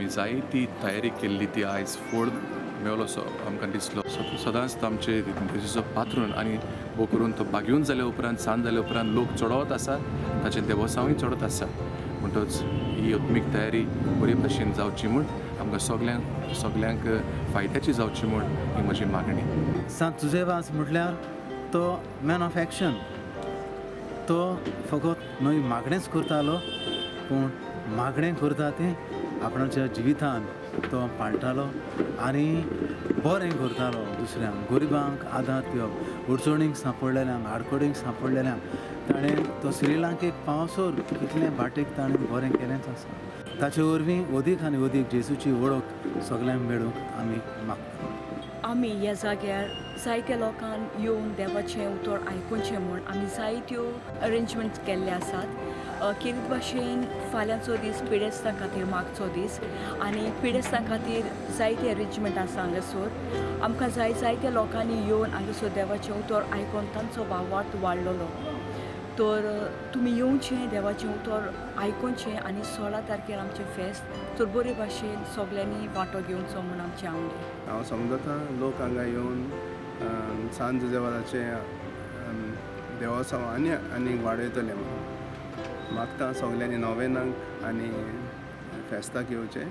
आमी जायती तयारी केल्ली ती आयज फोड मेवलो सो आमकां दिसलो. सदांच आमचे जेजूचो पात्रून आनी भो करून तो बागेवन जाल्या उपरांत सांज जाल्या उपरांत लोक चडत आसा, ताचें देवसांवूय चडत आसा. म्हणटच ही आत्मीक तयारी बरे भशेन जावची म्हूण आमकां सगल्यांक सगल्यांक फायद्याची जावची म्हूण ही म्हजी मागणी. सांत जुझे वाज म्हटल्यार तो मॅन ऑफ एक्शन, तो फकत न्हय मागणेंच करतालो पूण मागणें करता तें आपणाच्या जिवितान तो पाळटालो आनी बरें करतालो. दुसऱ्यांक गरिबांक आदार दिवप, अडचणींक सांपडलेल्यांक, आडखळींक सांपडलेल्यांक ताणें तो श्रीलंकेक पावसर कितलें वाटेक ताणें बरें केलेंच आसा. ताचे वरवीं अदीक आनी अदीक जेजूची वळख सगल्यांक मेळूंक आमी मागता. आमी ह्या जाग्यार जायत्या लोकांक येवन देवाचें उतर आयकुचें म्हूण आमी जायत्यो अरेंजमेंट्स केल्ले आसात. केरीत भाशेन फाल्यांचो दीस पिडेस्तां खातीर मागचो दीस आनी पिडेस्तां खातीर जायते अरेंजमेंट आसा हांगासर. आमकां जाय जायत्या लोकांनी येवन हांगासर देवाचें उतर आयकून तांचो भावार्थ वाडलेलो. तर तुमी येवचें, देवाचें उतर आयकुचें आनी 16 तारखेर आमचें फेस्त तर बरे भाशेन सगल्यांनी वांटो घेवचो म्हूण आमचें आवडे. हांव समजता लोक हांगा येवन सांत जुझे वाजाचें देवोत्सव आनी आनीक वाडयतले म्हणून मागता. सगल्यांनी नोवेनाक आनी फेस्ताक येवचें.